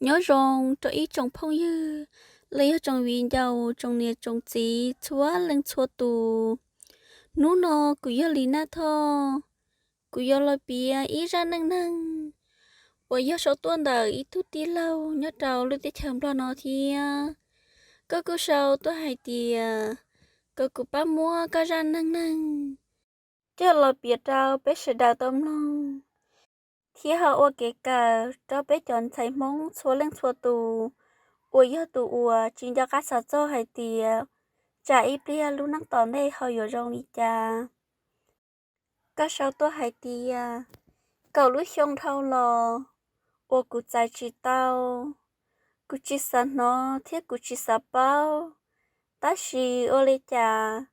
Nyob zoo rau ib tsoom phooj ywg los yog tsoom viv ncaus, tsoom niam tsoom txiv txhua leej txhua tus. Hnub no kuv yog Lis Naj Thoj, kuv yuav los piav ib zaj neej neeg uas yog sau tuaj ntawm ib tug tij laug nyob rau lub teb chaws Nplog no thiab. Koj kuj sau tuaj hais tias kom kuv pab muab koj zaj neej neeg coj los piav rau peb sawv daws tau mloog, thiab ho ua kev kawm rau peb cov ntxhais Hmoob txhua leej txhua tus uas yog tus uas tsis nco qab xav txog hais tias tsam ib pliag lub neej tom ntej ho yuav zoo li cas. Koj sau tuaj hais tias, kaum lub xyoo dhau los uas kuv txais tsis tau, kuv tsis xav hnov thiab kuv tsis xav paub, tab sis ua li cas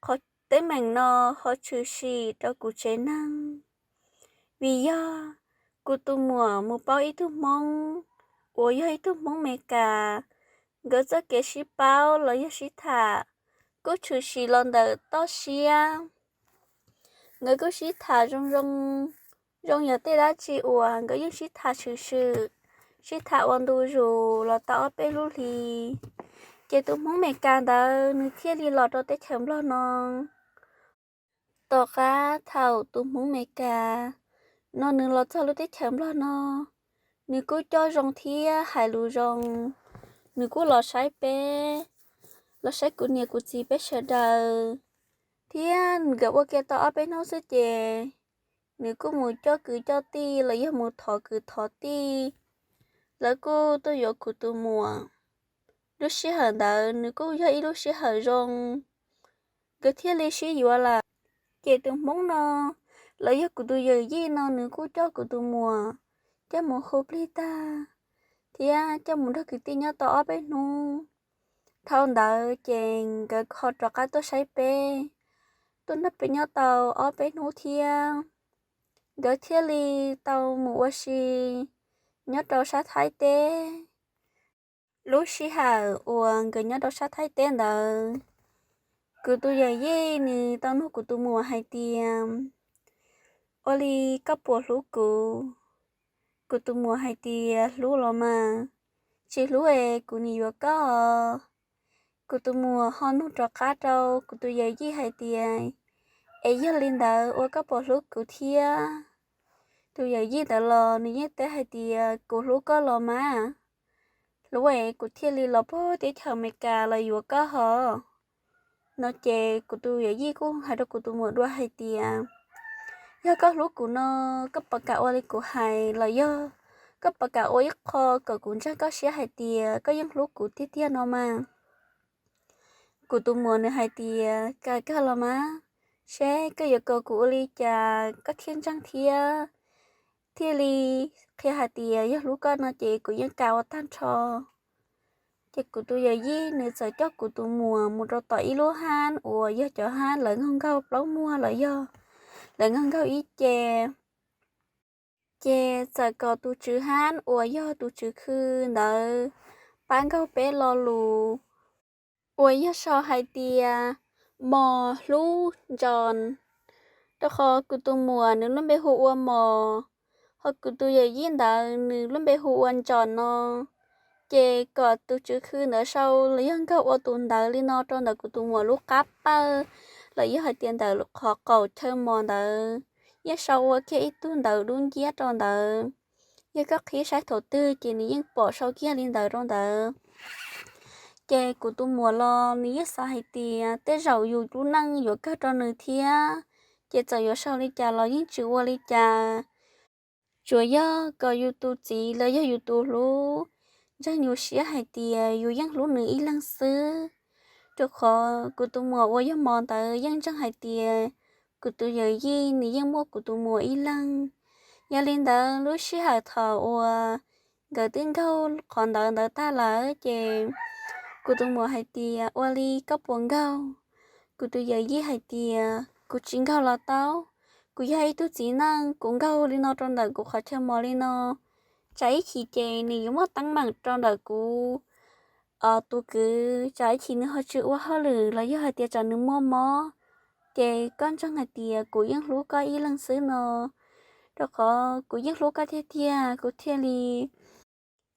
qhov teeb meem no ho tshwm sim rau kuv tsev neeg. Vim yog kuv tus muam mus paub ib tug Hmoob uas yog ib tug Hmoob Meskas, nkawd txoj kev sib paub los yog sib tham kuj tshwm sim los ntawm toj siab. Nkawd kuj sib tham zoo zoo, zoo yog tej dab tsi uas nkawd yeej sib tham tshwm sim, sib tham ua ntu zus los tau ob peb lub hli. Ces tus Hmoob Meskas ntawd nws thiaj li los rau teb chaws Nplog no. Tom qab thaum tus Hmoob Meskas no nws los txog lub teb chaws Nplog no, nws kuj coj zoo thiab hais lus zoo. Nws kuj los saib peb, los saib kuv niam kuv txiv peb sawv daws, thiab nkawd ua kiag tau ob peb hnub xwb ces nws kuj mus coj kwv coj tij los yog mus thov kwv thov tij, lawv kuj tuaj yuav kuv tus muam. Lub sij hawm ntawd nws kuj yog ib lub sij hawm zoo, nkawd thiaj li sib yuav lawm. Ces tus Hmoob no los yog kuv tus yawm yij no nws kuj coj kuv tus muam coj mus hu plig tag, thiab coj mus nrog kwv tij nyob tau ob peb hnub. Dhau ntawd ces nkawd ho rov qab tuaj saib peb, tuaj nrog peb nyob tau ob peb hnub thiab, nkawd thiaj li tau mus ua si nyob rau sab Thaib teb. Lub sij hawm uas nkawd nyob rau sab Thaib teb ntawd, kuv tus yawm yij nws tau nug kuv tus muam hais tias, ua li koj puas hlub kuv? Kuv tus muam hais tias, hlub los mas, tsis hlub es kuv nim yuav koj. Kuv tus muam ho nug rov qab rau kuv tus yawm yij hais tias, es yog li ntawd ua koj puas hlub kuv thiab? Tus yawm yij ntawd los nws yeej teb hais tias, kuv hlub koj los mas, hlub es kuv thiaj li los puag teb chaws Amelikas los yuav koj hos. No ces kuv tus yawm yij kuj hais rau kuv tus muam dua hais tias, yog koj hlub kuv no, koj puas kam ua li kuv hais los yog koj puas kam ua ib qho kom kuv ntseeg koj siab hais tias koj yeej hlub kuv tiag tiag no mas? Kuv tus muam nws hais tias, kam kawg los mas, seb koj yuav kom kuv ua li cas koj thiaj ntseeg thiab thiaj li qhia hais tias yog hlub koj no ces kuv yeej kam ua tag nrho. Ces kuv tus yawm yij nws txawm coj kuv tus muam mus rau tom ib lub hab uas yog cov hab lawv nkaug nkaug plaub muag los yog lawv nkaug nkaug ib ce. Ces txawm kom tus tswv hab uas yog tus tswv khw ntawd pab nkaug peb lo lus uas yog sau hais tias mos hlub ntsos, rau qhov kuv tus muam nws lub npe hu ua mos, ho kuv tus yawm yij ntawd nws lub npe hu ua ntsos no. Ces kom tus tswv khw ntawd sau los yog nkaug ua tus ntawv li no rau ntawm kuv tus muam lub qab pawg, los yog hais tias ntawm qhov qaum chaw mos ntawd, yeej sau ua kiag ib tug ntawv dub nciab rau ntawd. Yog koj qhib saib thaum twg ces nws yeej pom sau kiag li ntawd rau ntawd. Ces kuv tus muam los nws yeej xav hais tias tej zaum yus lub neej yuav kawg rau nws thiab, ces txawm yuav sau li cas los yeej tsis ua li cas. Tsuas yog kom yus tus txiv los yog yus tus hlub ntseeg yus siab hais tias yus yeej hlub nws ib leeg xwb. Rau qhov kuv tus muam uas yog mos ntawd yeej ntseeg hais tias kuv tus yawm yij nws yeej muaj kuv tus muam ib leeg. Yog li ntawd lub sij hawm thaum uas nkawd twb nkaug qhov ntawv ntawd tag lawm ces kuv tus muam hais tias, ua li koj puas nkaug? Kuv tus yawm yij hais tias, kuv tsis nkaug los tau, kuv yog ib tug txiv neej, kuv nkaug li no rau ntawm kuv qhov chaw mos li no, tsam ib chim ces nws yuav muaj teeb meem rau ntawm kuv tus kwv, tsam ib chim nws ho tsis ua hauj lwm los yog hais tias tsam nws muaj mob, ces koj ntseeg hais tias kuv yeej hlub koj ib leeg xwb no. Rau qhov kuv yeej hlub koj tiag tiag, kuv thiaj li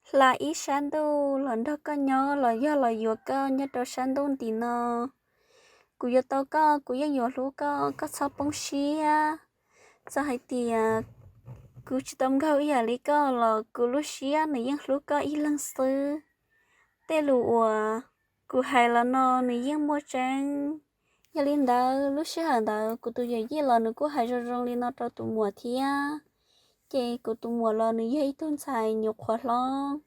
hla ib sab ntuj los nrog koj nyob los yog los yuav koj nyob rau sab ntuj nti no. Kuv yuav tau koj, kuv yeej yuav hlub koj, koj txhob poob siab. Txawm hais tias kuv tsis tau nkaug ib yam li koj los kuv lub siab nws yeej hlub koj ib leeg xwb. Tej lus uas kuv hais los no nws yeej muaj tseeb. Yog li ntawd lub sij hawm ntawd kuv tus yawm yij los nws kuj hais zoo zoo li no rau tus muam thiab. Ces kuv tus muam los nws yog ib tug ntxhais nyuam qhuav hlob,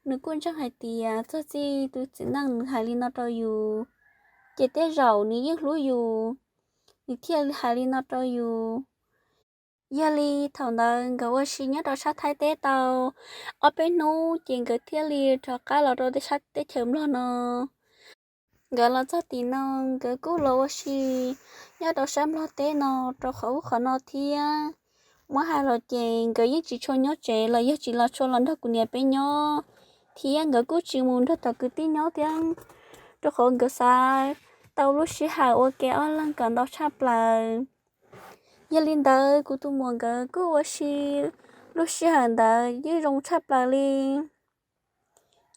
nws kuj ntseeg hais tias txog txij tus txiv neej nws hais li no rau yus, ces tej zaum nws yeej hlub yus, nws thiaj hais li no rau yus. Yog li thaum ntawd nkawd ua si nyob rau sab Thaib teb tau ob peb hnub ces nkawd thiaj li rov qab los rau teb chaws Nplog no. Nkawd los txog tim no, nkawd kuj los ua si nyob rau sab Nplog teb no rau qhov ub qhov no thiab. Muab hais los ces nkawd yeej tsis tshua nyob tsev los yog tsis los tshua los nrog kuv niam peb nyob, thiab nkawd kuj tsis mus nrog tom kwv tij nyob thiab, rau qhov nkawd xav tau lub sij hawm ua ke ob leeg kom ntau tshaj plaws. Yog li ntawd kuv tus muam nkawd kuj ua si lub sij hawm ntawd yeej zoo tshaj plaws li.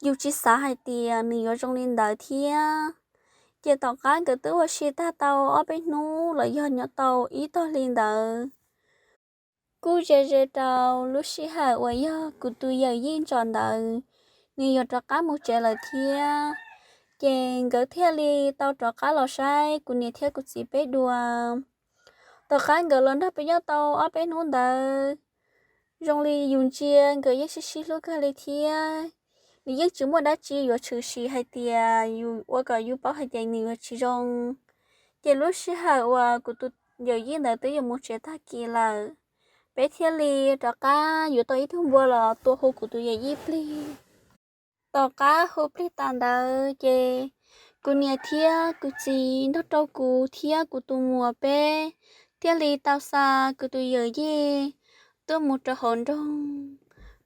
Yus tsis xav hais tias nws yuav zoo li ntawd thiab. Ces tom qab nkawd twb ua si tag tau ob peb hnub los yog nyob tau ib tog hli ntawd, kuj ze ze rau lub sij hawm uas yog kuv tus yawm yij ntsaum ntawd, nws yuav rov qab mus tsev lawm thiab. Ces nkawd thiaj li tau rov qab los saib kuv niam thiab kuv txiv peb dua. Tom qab nkawd los nrog peb nyob tau ob peb hnub ntawd, zoo li yus ntsia nkawd yeej sib sib hlub kawg li thiab. Nws yeej tsis muaj dab tsi yuav tshwm sim hais tias yus ua kom yus paub hais tias nws yuav tsis zoo. Ces lub sij hawm uas kuv tus yawm yij ntawd twb yuav mus tsev tag kis lawm, peb thiaj li rov qab yuav tau ib tug npua los tua hu kuv tus yawm yij plig. Tom qab hu plig tas ntawd ces kuv niam thiab kuv txiv nrog rau kuv thiab kuv tus muam peb thiaj li tau xa kuv tus yawm yij tuaj mus rau hauv nroog,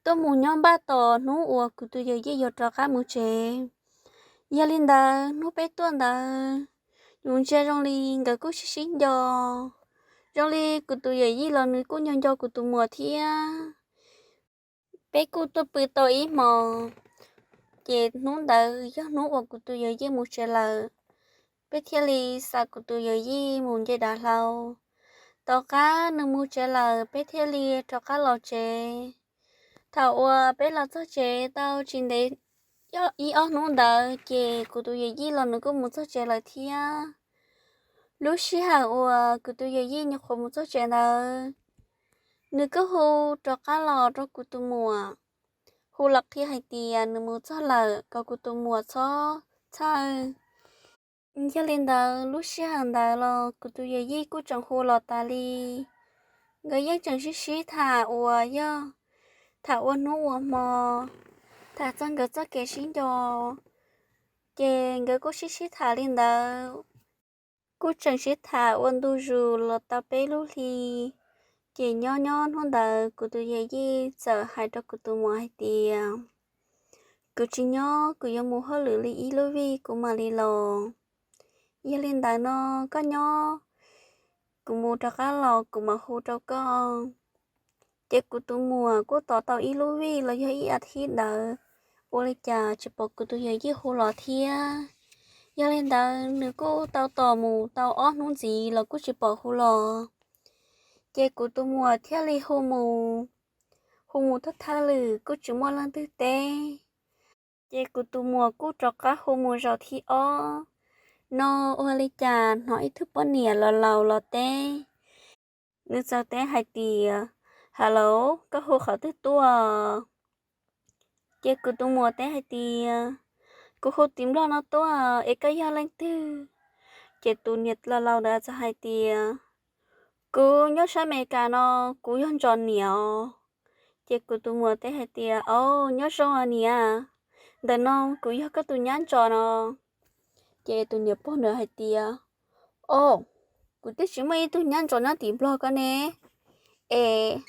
tuaj mus nyob npaj tos hnub uas kuv tus yawm yij yuav rov qab mus tsev. Yog li ntawd hnub peb tuaj ntawd, yus ntsia zoo li nkawd kuj sib sib nco, zoo li kuv tus yawm yij los nws kuj nco nco kuv tus muam thiab. Peb kuj tuaj pw tau ib hmos, ces hnub ntawd yog hnub uas kuv tus yawm yij mus tsev lawm, peb thiaj li xa kuv tus yawm yij mus nce dav hlau. Tom qab nws mus tsev lawm peb thiaj li rov qab los tsev. Thaum uas peb los txog tsev tau tsis ntev ib ob hnub ntawd ces kuv tus yawm yij los nws kuj mus txog tsev lawm thiab. Lub sij hawm uas kuv tus yawm yij nyuam qhuav mus txog tsev ntawd, nws kuj hu rov qab los rau kuv tus muam, hu los qhia hais tias nws mus txog lawm kom kuv tus muam txhob txhawj. Yog li ntawd lub sij hawm ntawd los kuv tus yawm yij kuj tseem hu los tas li. Nkawd yeej tseem sib sib tham uas yog tham ua hnub ua hmo, tham txog nkawd txoj kev sib nco. Ces nkawd kuj sib sib tham li ntawd, kuj tseem sib tham ua ntu zus los tau peb lub hli. Ces nyob nyob hnub ntawd kuv tus yawm yij txawm hais rau kuv tus muam hais tias, kuv tsis nyob, kuv yuav mus hauj lwm li ib lub vij kuv mam li los. Yog li ntawd no koj nyob, kuv mus rov qab los kuv mam hu rau koj. Ces kuv tus muam kuj tos tau ib lub vij los yog ib as thiv ntawd, ua li cas tsis pom kuv tus yawm yij hu los thiab. Yog li ntawd nws kuj tau tos mus tau ob hnub ntxiv los kuj tsis pom hu los. Ces kuv tus muam thiaj li hu mus, hu mus thawj thawj lwm kuj tsis muaj leej twg teb. Ces kuv tus muam kuj rov qab hu mus zaum thib ob no, ua li cas hnov ib tug poj niam laus laus los teb. Nws txawm teb hais tias, hello, koj hu qhov twg tuaj? Ces kuv tus muam teb hais tias, kuv hu tim Nplog no tuaj es koj yog leej twg? Ces tus niam laus laus ntawd txawm hais tias, kuv nyob sab Amelikas no, kuv yog Ntsos niam os. Ces kuv tus muam teb hais tias, o, nyob zoo niam, ntawm no kuv yog koj tus nyab Ntsos no. Ces tus niam pog ntawd hais tias, o, kuv twb tsis muaj ib tug nyab Ntsos nyob tim Nplog ko ne. Es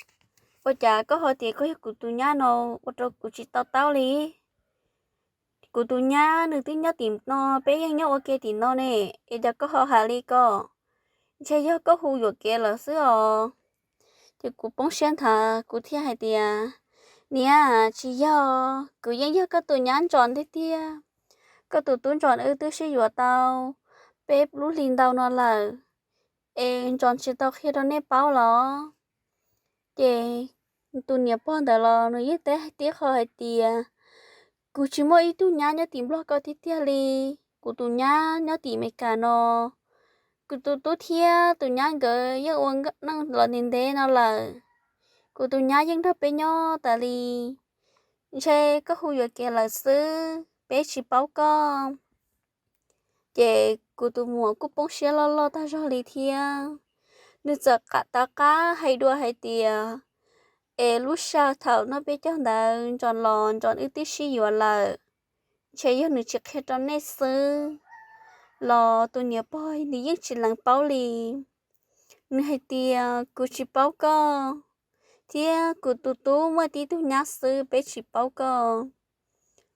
ua cas koj ho tias koj yog kuv tus nyab no, ua rau kuv tsis to taub li. Kuv tus nyab nws twb nyob tim no, peb yeej nyob ua ke tim no ne, es cas koj ho hais li ko? Ntshe yog koj hu yuam kev lawm xwb os. Ces kuv poob siab nthav kuv thiaj hais tias, Niam, tsis yog, kuv yeej yog koj tus nyab Ntsos tiag tiag. Koj tus tub Ntsos wb twb sib yuav tau peb lub hli ntau no lawm, es Ntsos tsis tau qhia rau nej paub los? Ces tus niam pog ntawd los nws yeej teb tib qho hais tias, kuv tsis muaj ib tug nyab nyob tim Nplog ko tiag tiag li. Kuv tus nyab nyob tim Amelikas no. Kuv tus tub thiab tus nyab nkawd yeej ua neej los ntev ntev no lawm. Kuv tus nyab yeej nrog peb nyob tas li. Ntshe koj hu yuam kev lawm xwb, peb tsis paub koj. Ces kuv tus muam kuj poob siab loj loj tag zog li thiab. Nws txawm rov qab hais dua hais tias, es lub sij hawm thaum no peb caug ntawd Ntsos los Ntsos wb twb sib yuav lawm, ntshe yog nws tsis qhia rau nej xwb. Los tus niam pog nws yeej tsis lees paub li. Nws hais tias, kuv tsis paub koj, thiab kuv tus tub muaj tib tug nyab xwb, peb tsis paub koj.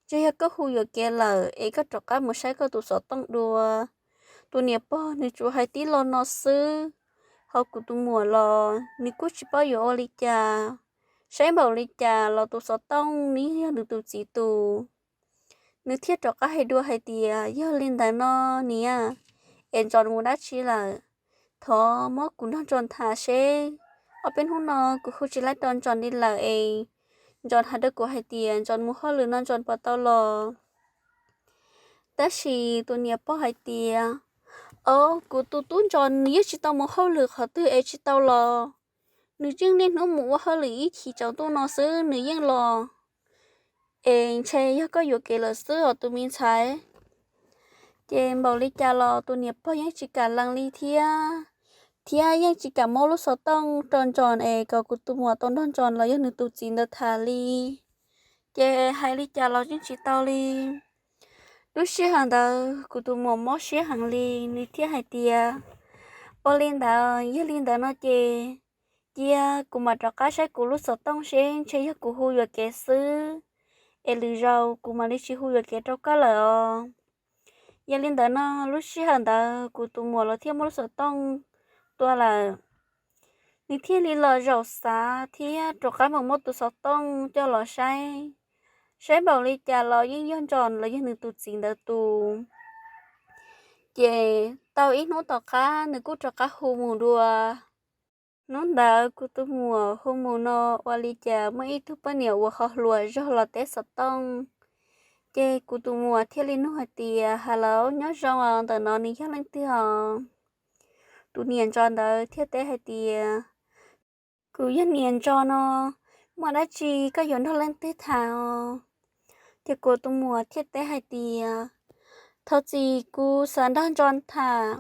Ntshe yog koj hu yuam kev lawm es koj rov qab mus saib koj tus xov tooj dua. Tus niam pog nws tsuas hais tib lo no xwb, ho kuv tus muam los nws kuj tsis paub yuav ua li cas. Saib npaum li cas los tus xov tooj nws yog nws tus txiv tus. Nws thiaj rov qab hais dua hais tias, yog li ntawd no niam, es Ntsos mus dab tsi lawm? Thov muab kuv nrog Ntsos tham seb, ob peb hnub no kuv hu tsis laib rau Ntsos li lawm es Ntsos hais rau kuv hais tias Ntsos mus hauj lwm no Ntsos puas tau los? Tab sis tus niam pog hais tias, o, kuv tus tub Ntsos nws yeej tsis tau mus hauj lwm qhov twg es tsis tau los. Nws yeej niaj hnub mus ua hauj lwm ib chim tsaus ntuj no xwb nws yeej los. Es ntshe yog koj yuam kev lawm xwb os tus me ntxhais. Ces npaum li cas los tus niam pog yeej tsis kam lees li thiab, thiab yeej tsis kam muab lub xov tooj rau Ntsos es kom kuv tus muam tau nrog Ntsos los yog nws tus txiv ntawd tham li. Ces hais li cas los yeej tsis tau li. Lub sij hawm ntawd kuv tus muam mob siab heev li, nws thiaj hais tias, ua li ntawd, yog li ntawd no ces cia kuv mam rov qab saib kuv lub xov tooj seb ntshe yog kuv hu yuam kev xwb, es lwm zaus kuv mam li tsis hu yuam kev rau koj lawm os. Yog li ntawd no, lub sij hawm ntawd kuv tus muam los thiaj muab lub xov tooj tua lawm. Nws thiaj li los zaum xav thiab rov qab mus muab tus xov tooj coj los saib. Saib npaum li cas los yeej yog Ntsos los yog nws tus txiv ntawd tus. Ces tau ib hnub tom qab nws kuj rov qab hu mus dua. Hnub ntawd kuv tus muam hu mus no, ua li cas muaj ib tug poj niam uas ho hluas zog los teb xov tooj. Ces kuv tus muam thiaj li nug hais tias, hello, nyob zoo os, ntawm no nws yog leej twg os? Tus niam Ntsos ntawd thiaj teb hais tias, kuv yog niam Ntsos no, muaj dab tsi koj yuav nrog leej twg tham os? Ces kuv tus muam thiaj teb hais tias, thov txim, kuv xav nrog Ntsos tham.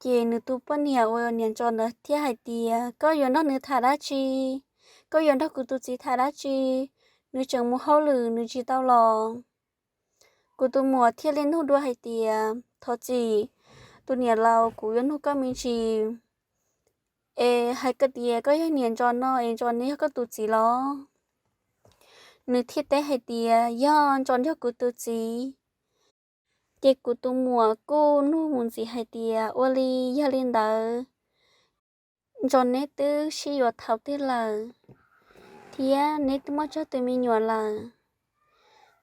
Ces nws tus poj niam uas niam Ntsos ntawd thiaj hais tias, koj yuav nrog nws tham dab tsi? Koj yuav nrog kuv tus txiv tham dab tsi? Nws tseem mus hauj lwm nws tsis tau los. Kuv tus muam thiaj li nug dua hais tias, thov txim, tus niam laus, kuv yuav nug koj me ntsis, es hais koj tias koj yog niam Ntsos no es Ntsos nws yog koj tus txiv los? Nws thiaj teb hais tias, yog, Ntsos yog kuv tus txiv. Ces kuv tus muam kuj nug mus ntxiv hais tias, ua li, yog li ntawd, Ntsos neb twb sib yuav thaum twg lawm, thiab neb twb muaj tsawg tus me nyuam lawm?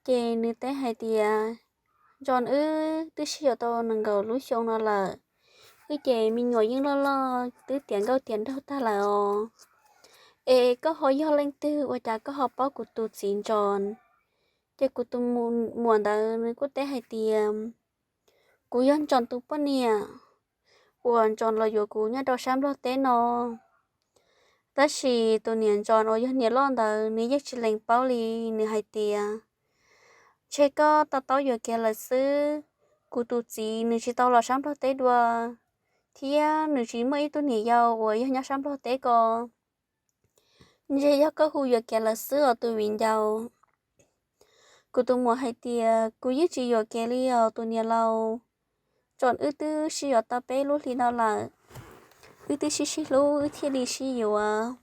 Ces nws teb hais tias, Ntsos wb twb sib yuav tau nees nkaum lub xyoo no lawm, wb ces me nyuam yeej loj loj twb tiav nkauj tiav nraug tag lawm os. Es koj ho yog leej twg ua cas koj ho paub kuv tus txiv Ntsos? Ces kuv tus muam ntawd nws kuj teb hais tias, kuv yog Ntsos tus poj niam uas Ntsos los yuav kuv nyob rau sab Nplog teb no. Tab sis tus niam Ntsos uas yog niam loj ntawd nws yeej tsis lees paub li, nws hais tias, ntshe koj to taub yuam kev lawm xwb, kuv tus txiv nws tsis tau los sab Nplog teb dua, thiab nws tsis muaj ib tug niam yau uas yog nyob sab Nplog teb ko. Ntshe yog koj hu yuam kev lawm xwb os tus viv ncaus. Kuv tus muam hais tias, kuv yeej tsis yuam kev li os tus niam laus, Ntsos wb twb sib yuav tau peb lub hli no lawm, wb twb sib sib hlub wb thiaj li sib yuav.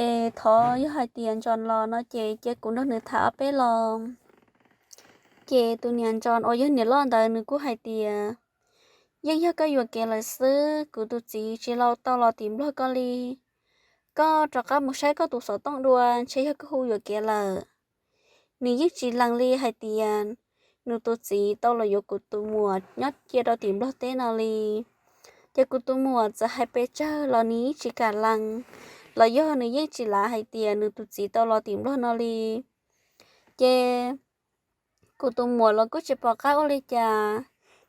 Es thov yog hais tias Ntsos los no ces cia kuv nrog nws tham ob peb los. Ces tus niam Ntsos uas yog niam loj ntawd nws kuj hais tias, yeej yog koj yuam kev lawm xwb, kuv tus txiv tsis tau los tim Nplog ko li. koj rov qab mus saib koj tus xov tooj dua, ntshe yog koj hu yuam kev lawm. Nws yeej tsis lees li hais tias nws tus txiv tau los yuav kuv tus muam nyob cia rau tim Nplog teb no li. Ces kuv tus muam txawm hais pes tsawg los nws yeej tsis kam lees, los yog nws yeej tsis lav hais tias nws tus txiv tau los tim Nplog no li. Ces kuv tus muam los kuj tsis pom qab ua li cas,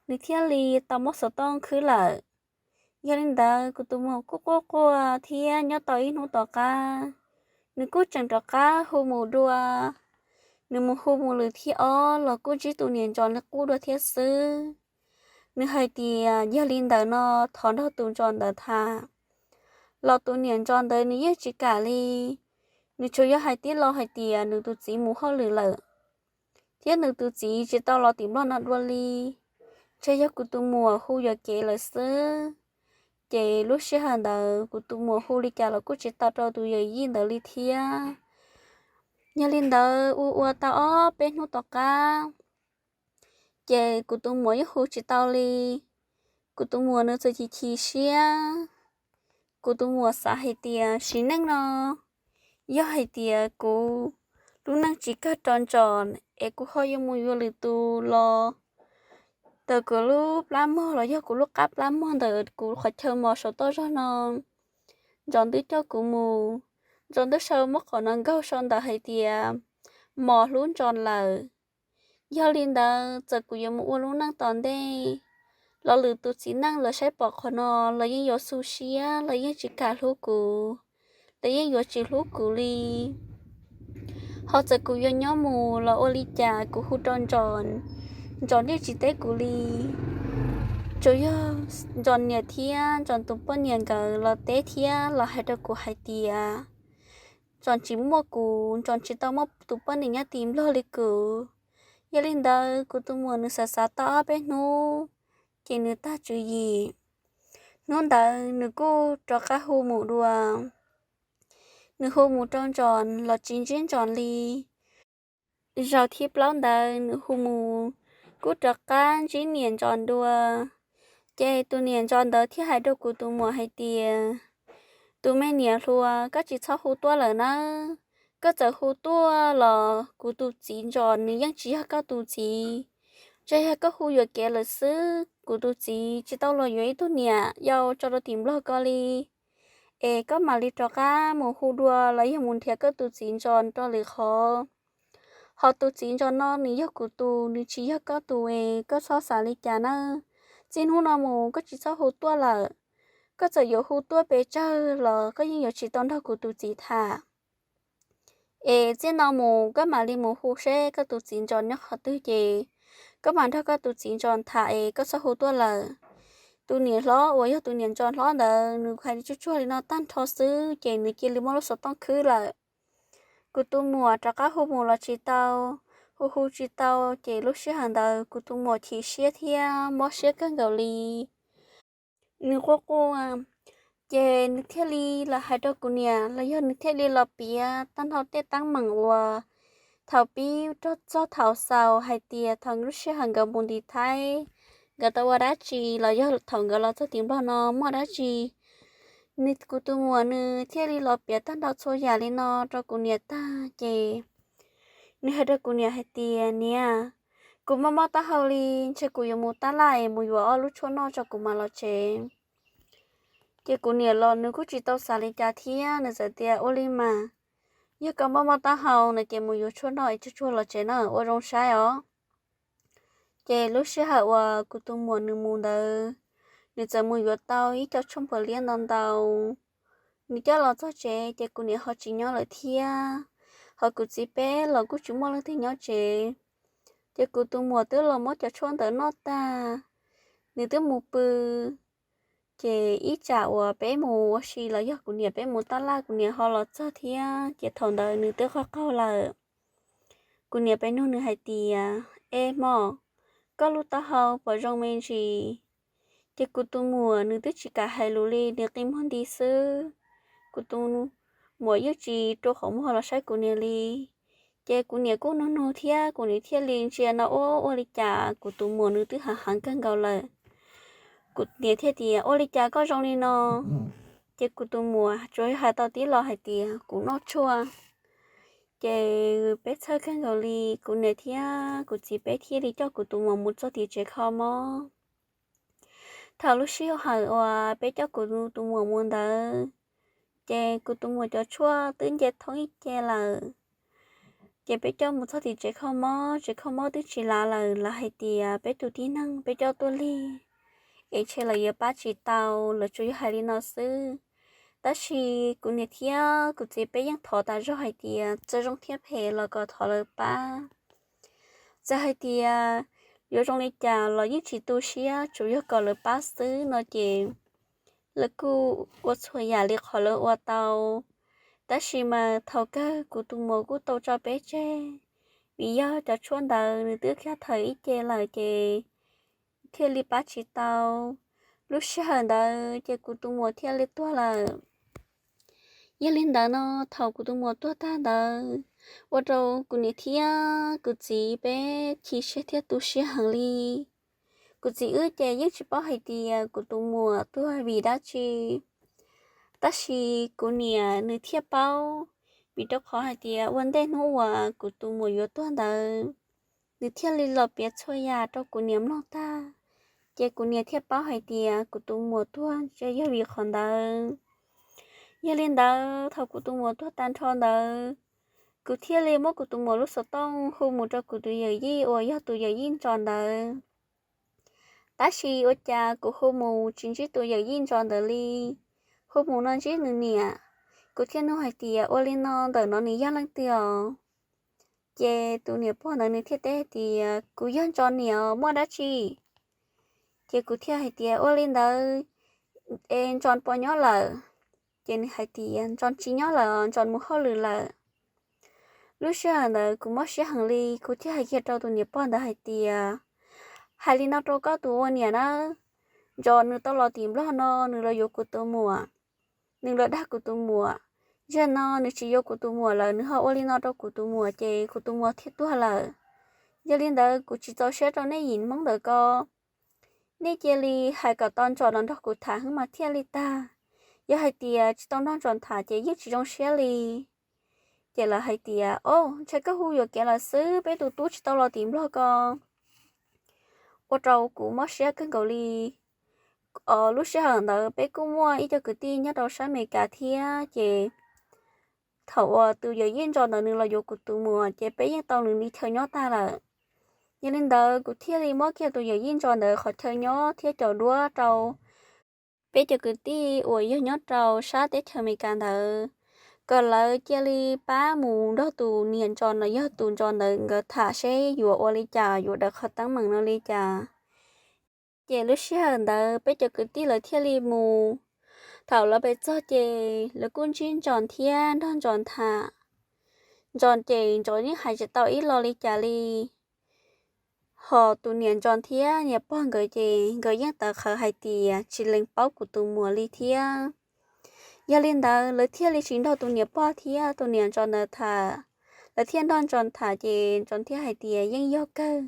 nws thiaj li tau muab xov tooj khwb lawm. Yog li ntawd kuv tus muam kuj quaj quaj thiab nyob tau ib hnub tom qab, nws kuj tseem rov qab hu mus dua. Nws mus hu mus lwm thib ob los kuj ntsib tus niam ntsos li qub dua thiab xwb. Nws hais tias yog li ntawd no thov nrog tus ntsos ntawd tham, los tus niam ntsos ntawd nws yeej tsis kam li. Nws tsuas yog hais tib lo hais tias nws tus txiv mus hauj lwm lawm, thiab nws tus txiv tsis tau los tim Nplog no dua li, ntshe yog kuv tus muam hu yuam kev lawm xwb. Ces lub sij hawm ntawd kuv tus muam hu li cas los kuj tsis tau rau tus yawm yij ntawd li thiab. Yog li ntawd ua ua tau ob peb hnub tom qab, ces kuv tus muam yeej hu tsis tau li. Kuv tus muam nws txawm chim chim siab. Kuv tus muam xav hais tias sim neej no yog hais tias kuv lub neej tsis kawg rau ntsos es kuv ho yuav mus yuav lwm tus los, ntawm kuv lub plab mog los yog kuv lub qab plab mog ntawm kuv qhov chaw mos saum toj zog no, ntsos twb coj kuv mus, ntsos twb sau muab qhov no nkaug sau ntawm hais tias mos hlub ntsos lawm. Yog li ntawd txawm kuv yuav mus ua lub neej tom ntej los lwm tus txiv neej los saib pom qhov no los yeej yuav xu siab, los yeej tsis kam hlub kuv, los yeej yuav tsis hlub kuv li. Ho txawm kuv yuav nyob mus los ua li cas kuv hu rau ntsos, ntsos yeej tsis teb kuv li. Tsuas yog ntsos niam thiab ntsos tus poj niam nkawd los teb thiab los hais rau kuv hais tias ntsos tsis muaj kuv, ntsos tsis tau muaj tus poj niam nyob tim Nplog li kuv. Yog li ntawd kuv tus muam nws xav xav tau ob peb hnub, ces nws tag tswv yim. Hnub ntawd nws kuj rov qab hu mus dua. Nws hu mus rau ntsos los tsis ntsib ntsos li. Zaum thib plaub ntawd nws hu mus kuj rov qab ntsib niam ntsos dua. Ces tus niam ntsos ntawd thiaj hais rau kuv tus muam hais tias, tus me niam hluas, koj tsis txhob hu tuaj lawm nawb. Koj txawm hu tuaj los kuv tus txiv ntsos nws yeej tsis yog koj tus txiv. Ntshe yog koj hu yuam kev lawm xwb, kuv tus txiv tsis tau los yuav ib tug niam yau tso rau tim Nplog ko li. Es koj mam li rov qab mus hu dua los yog mus nrhiav koj tus txiv ntsos rau lwm qhov. Ho tus txiv ntsos no nws yog kuv tus, nws tsis yog koj tus es koj txhob xav li cas nawb. Txij hnub no mus koj tsis txhob hu tuaj lawm. Koj txawm yuav hu tuaj pes tsawg los koj yeej yuav tsis tau nrog kuv tus txiv tham. Es txij no mus koj mam li mus hu seb koj tus txiv ntsos nyob qhov twg ces koj mam nrog koj tus txiv ntsos tham es koj txhob hu tuaj lawm. Tus niam hlob uas yog tus niam ntsos hlob ntawd nws hais li tsuag tsuag li no tag nrho xwb ces nws cia li muab lub xov tooj khwb lawm. Kuv tus muam rov qab hu mus los tsis tau, hu hu tsis tau, ces lub sij hawm ntawd kuv tus muam chim siab thiab mob siab kawg nkaus li. Nws quaj quaj, ces nws thiaj li los hais rau kuv niam los yog nws thiaj li los piav tag nrho tej teeb meem uas thaum pib rau txog thaum xaus hais tias thaum lub sij hawm nkawd mus ntiv Thaib, nkawd tau ua dab tsi los yog thaum nkawd los txog tim Nplog no muaj dab tsi. Nws kuv tus muam nws thiaj li los piav tag nrho txhua yam li no rau kuv niam tag ces nws hais rau kuv niam hais tias, niam, kuv mob mob taub hau li, ntshe kuv yuav mus tab laj es mus yuav ob lub tshuaj noj tso kuv mam los tsev. Ces kuv niam los nws kuj tsis tau xav li cas thiab, nws txawm tias, ua li mas, yog koj mob mob taub hau no ces mus yuav tshuaj noj es tsuag tsuag los tsev na, ua zoo saib os. Ces lub sij hawm uas kuv tus muam nws mus ntawd, nws txawm mus yuav tau ib co tshuaj npawg liab ntau ntau. Nws coj los txog tsev ces kuv niam ho tsis nyob lawm thiab, ho kuv txiv peb los kuj tsis muaj leej twg nyob tsev. Ces kuv tus muam twb los muab cov tshuaj ntawd noj tag, nws twb mus pw. Ces ib tsam uas peb mus ua si los yog kuv niam peb mus tab laj kuv niam ho los txog thiab, ces thaum ntawd nws twb qaug qaug lawm. Kuv niam pes nug nws hais tias, e mog, koj lub taub hau puas zoo me ntsis? Ces kuv tus muam nws twb tsis kam hais lus li, nws qi muag nti xwb. Kuv tus muam yeej tsis rua qhov muag los saib kuv niam li. Ces kuv niam kuj nug nug thiab kuv niam thiaj li ntsia no ua ua li cas kuv tus muam nws twb hav heev kawg nkaus lawm. Kuv niam thiaj tias, ua li cas koj zoo li no? Ces kuv tus muam tsuas hais tau tib lo hais tias kuv noj tshuaj. Ces peb txhawj kawg nkaus li, kuv niam thiab kuv txiv peb thiaj li coj kuv tus muam mus txog tim tsev kho mob. Thaum lub sij hawm uas peb coj kuv tus muam mus ntawd, ces kuv tus muam cov tshuaj twb nce thoob ib ce lawm. Ces peb coj mus txog tim tsev kho mob, tsev kho mob twb tsis lav lawm, lawv hais tias peb tus tib neeg peb coj tuaj lig es ntshe lawv yuav pab tsis tau, lawv tsuas yog hais li no xwb. Tab sis kuv niam thiab kuv txiv peb yeej thov tas zog hais tias txawm zoo thiab phem los kom thov lawv pab. Txawm hais tias yuav zoo li cas los yeej tsis tu siab, tsuas yog kom lawv pab xwb no ces lawv kuj ua txhua yam li qhov lawv ua tau. Tab sis mas thaum kawg kuv tus muam kuj tau tso peb tseg, vim yog cov tshuaj ntawd nws twb khav theem ib ce lawm ces thiaj li pab tsis tau. Lub sij hawm ntawd ces kuv tus muam thiaj li tuag lawm. Yog li ntawd no, thaum kuv tus muam tuag tag ntawd, ua rau kuv niam thiab kuv txiv peb chim siab thiab tu siab heev li. Kuv txiv wb ces yeej tsis paub hais tias kuv tus muam tuag vim dab tsi, tab sis kuv niam nws thiaj paub, vim rau qhov hais tias ua ntej hnub uas kuv tus muam yuav tuag ntawd, nws thiaj li los piav txhua yam rau kuv niam mloog tag, ces kuv niam thiaj paub hais tias kuv tus muam tuag ntshe yog vim qhov ntawd. Yog li ntawd, thaum kuv tus muam tuag tag nrho ntawd, kuv thiaj li muab kuv tus muam lub xov tooj hu mus rau kuv tus yawm yij uas yog tus yawm yij Ntsos ntawd. Tab sis ua cas kuv hu mus tsis ntsib tus yawm yij Ntsos ntawd li, hu mus no ntsib nws niam. Kuv thiaj nug hais tias ua li no ntawm no nws yog leej twg os? Ces tus niam pog ntawd nws thiaj teb hais tias kuv yog Ntsos niam os, muaj dab tsi? Ces kuv thiaj hais tias ua li ntawd es Ntsos puas nyob lawm? Ces nws hais tias Ntsos tsis nyob lawm, Ntsos mus hauj lwm lawm. Lub sij hawm ntawd kuv mob siab heev li, kuv thiaj hais kiag rau tus niam pog ntawd hais tias hais li no rau koj tus ua niam na, Ntsos nws tau los tim Nplog no nws los yuav kuv tus muam, nws los dag kuv tus muam. Zaum no nws tsis yuav kuv tus muam lawm, nws ho ua li no rau kuv tus muam ces kuv tus muam thiaj tuag lawm. Yog li ntawd kuv tsis txaus siab rau nej yim Hmoob ntawm ko, nej cia li hais kom tau Ntsos los nrog kuv tham heev mas thiaj li tag. Yog hais tias tsis tau nrog Ntsos tham ces yeej tsis zoo siab li. Ces lawv hais tias o, ntshe koj hu yuam kev lawm xwb, peb tus tub tsis tau los tim Nplog ko. Ua rau kuv mob siab kawg nkaus li. Lub sij hawm ntawd peb kuj muaj ib co kwv tij nyob rau sab Amelikas thiab, ces thaum uas tus yawm yij Ntsos ntawd nws los yuav kuv tus muam ces peb yeej tau nws li chaw nyob tag lawm. Yog li ntawd kuv thiaj li muab kiag tus yawm yij Ntsos ntawd qhov chaw nyob thiab cov duab rau peb cov kwv tij uas yog nyob rau sab teb chaws Amelikas ntawd, kom lawv cia li pab mus nrog tus niam Ntsos no, yog tus Ntsos ntawd nkawd tham seb yuav ua li cas, yuav daws qhov teeb meem no li cas. Ces lub sij hawm ntawd peb cov kwv tij lawv thiaj li mus. Thaum lawv pem txog ces lawv kuj ntsib Ntsos thiab nrog Ntsos tham. Ntsos ces Ntsos yeej hais tsis tau ib lo li cas li. Ho tus niam Ntsos thiab niam pog nkawd ces nkawd yeej tawv qhawv hais tias tsis lees paub kuv tus muam li thiab. Yog li ntawd lawv thiaj li tsis nrog tus niam pog thiab tus niam Ntsos ntawd tham. Lawv thiaj nrog Ntsos tham ces Ntsos thiaj hais tias yeej yog kawg,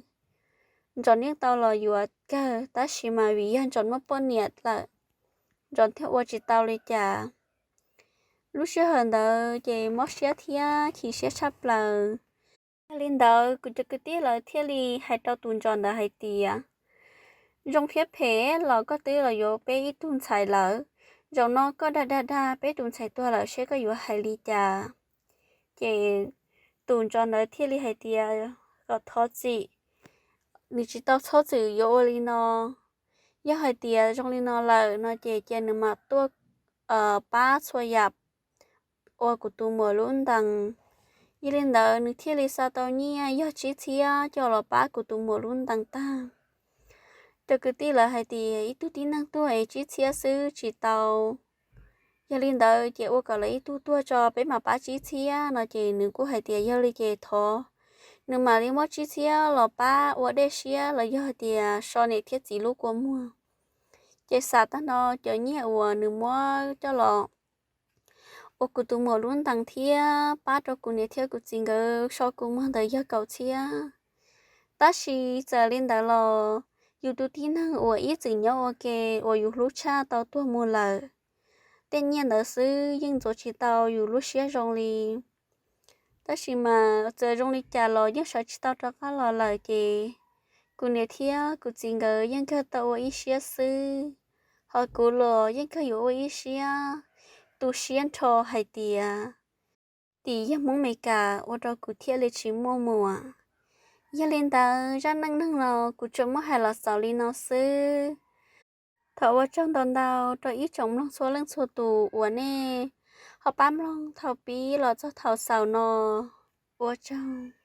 Ntsos yeej tau los yuav kawg, tab sis mas vim yog Ntsos muaj poj niam lawm, Ntsos thiaj ua tsis tau li cas. Lub sij hawm ntawd ces mob siab thiab chim siab tshaj plaws. Yog li ntawd kuv cov kwv tij lawv thiaj li hais rau tus Ntsos ntawd hais tias zoo thiab phem los koj twb los yuav peb ib tug ntxhais lawm, zaum no koj dag dag dag peb tus ntxhais tuag lawm seb koj yuav hais li cas. Ces tus Ntsos ntawd thiaj li hais tias kom thov txim, nws tsis tau txhob txwm yuav ua li no. Yog hais tias zoo li no lawm no ces cia nws mam tuaj pab txhua yam ua kuv tus muam lub ntees. Yog li ntawd nws thiaj li xa tau nyiaj yog tsib txhiab coj los pab kuv tus muam lub ntees tag. Cov kwv tij lawv hais tias ib tug tib neeg tuag es tsib txhiab xwb tsis tau. Yog li ntawd ces ua kom lawv ib tug tuag tso peb mam pab tsib txhiab no ces nws kuj hais tias yog li ces thov nws mam li muab tsib txhiab los pab ua dej siab los yog hais tias so niam thiab txiv lub kua muag. Ces xam tag no cov nyiaj uas nws muab coj los ua kuv tus muam lub ntees thiab pab rau kuv niam thiab kuv txiv nkawd so kua muag ntawd yog kaum txhiab. Tab sis txawm li ntawd los yus tus tib neeg uas ib txwm nyob ua ke uas yus hlub tshaj tau tuag mus lawm. tej nyiaj ntawd xwb yeej ntxuav tsis tau yus lub siab zoo li. Tab sis mas txawm zoo li cas los yeej sawv tsis tau rov qab los lawm ces kuv niam thiab kuv txiv nkawd yeej kawg tau ua ib siab xwb, ho kuv los yeej kawg yuav ua ib siab, tu siab nrho hais tias tim yog Hmoob Meskas ua rau kuv thiaj li tsis muaj muam. Yog li ntawd zaj neej neeg no kuv tsuas muab hais los xaus li no xwb. Thov ua tsaug ntau ntau rau ib tsoom mloog txhua leej txhua tus uas nej ho pab mloog thaum pib los txog thaum xaus no. Ua tsaug.